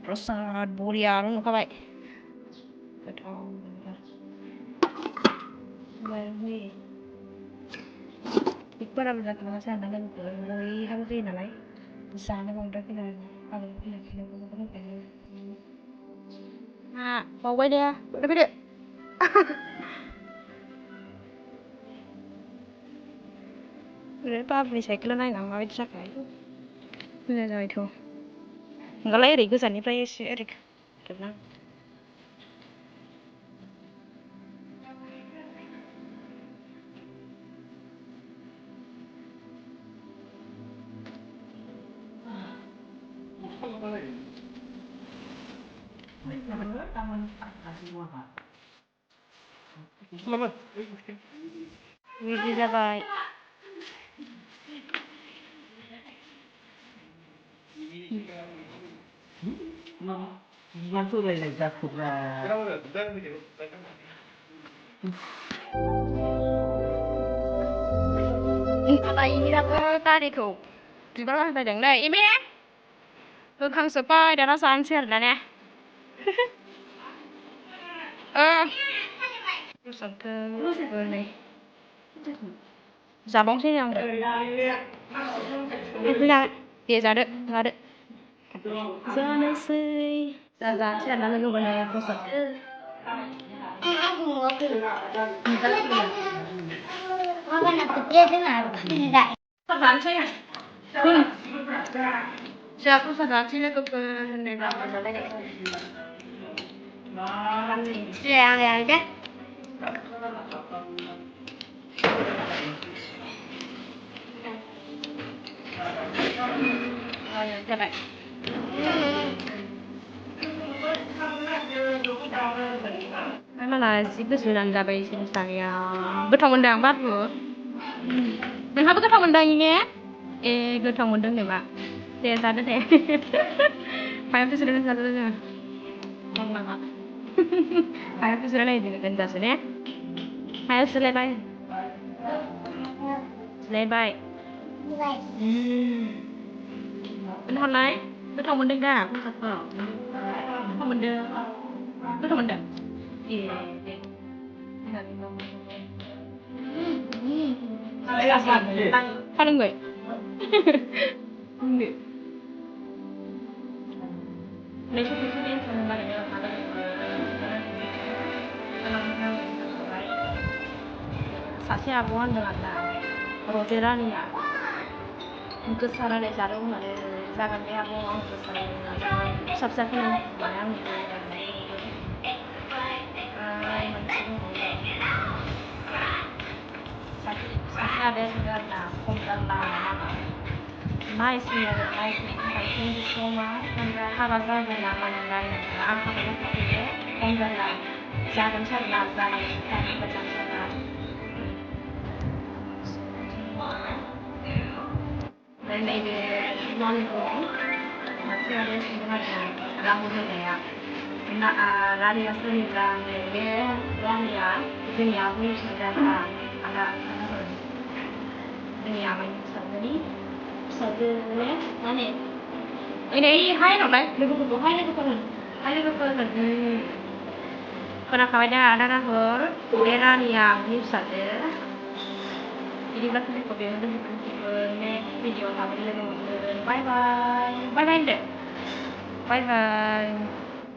Prasad Burian เข้าไปกระทองนี่อีกว่าเราจะทำอะไรนั่นก็คือเลยทำที่ไหนสารในวงการที่ไหนอะไรที่ไหนเราก็ต้องไปบอกไว้เด้อได้ไปเด้อเลยป้าไปใช้กันแล้วไหนมาวิจักไอ้ไม่ได้เลยทุกงั้นเลยErik sana play Erik kenang Mama Bisa baik Masuk lagi jatuh lah. Apa ini apa tadi tu? Di bawah ada yang dah. Ini eh? Bukan supaya ada sunset lah ni. Sunset ni. Sabong sini yang. Ini dia ada, ada. Sana sih. Sana sih ada lagu mana sunset. Aku ngopi. Mama nak kerja dengar tidak. Sana sih. Siapa sana sih nak ke negara mana lagi? Yang ada. Cepat. Memang lah itu sudah dah bagi saya. Betul mendang baru. Kenapa betul mendang ini? Betul mendang ni pak. Dia sadar deh. Payah tu sudah sadar deh. Mama. Payah tu sudah lagi dengan dah sudah. Payah sudah lagi. Sudah baik. Baik. Betul lagi. Betul mendang dah. Betul mendang. Betul mendang. Paling gue. Ni. Ni sini sama dia. Sasia bukan dengan dah. Roteran ya. Untuk saran dari saran mana? Saran dia bukan untuk saran. Sab-sab ni bayang ni. Sasia ada juga dah. Komputer lah. Nice ni, nice ni. Thank you so much. Harap saya nama lain. Apa pun boleh. Komputer lah. Jangan salah salah. Jangan macam salah. Dan ini non-com. Masih ada sebenarnya. Ramu ni ya. Nak radio sendiri ni. Radio ini yang ni sudah ada. Ini yang ni sendiri. Sendiri. Mana? Ini hai nak dah. Lepas tu hai nak kau. Hai nak kau nak. Kena kawin dah ada hor. Era ni yang ni sendiri. Jadi berapa ni kau biar next video kami lagi. Bye bye. Bye bye deh. Bye bye.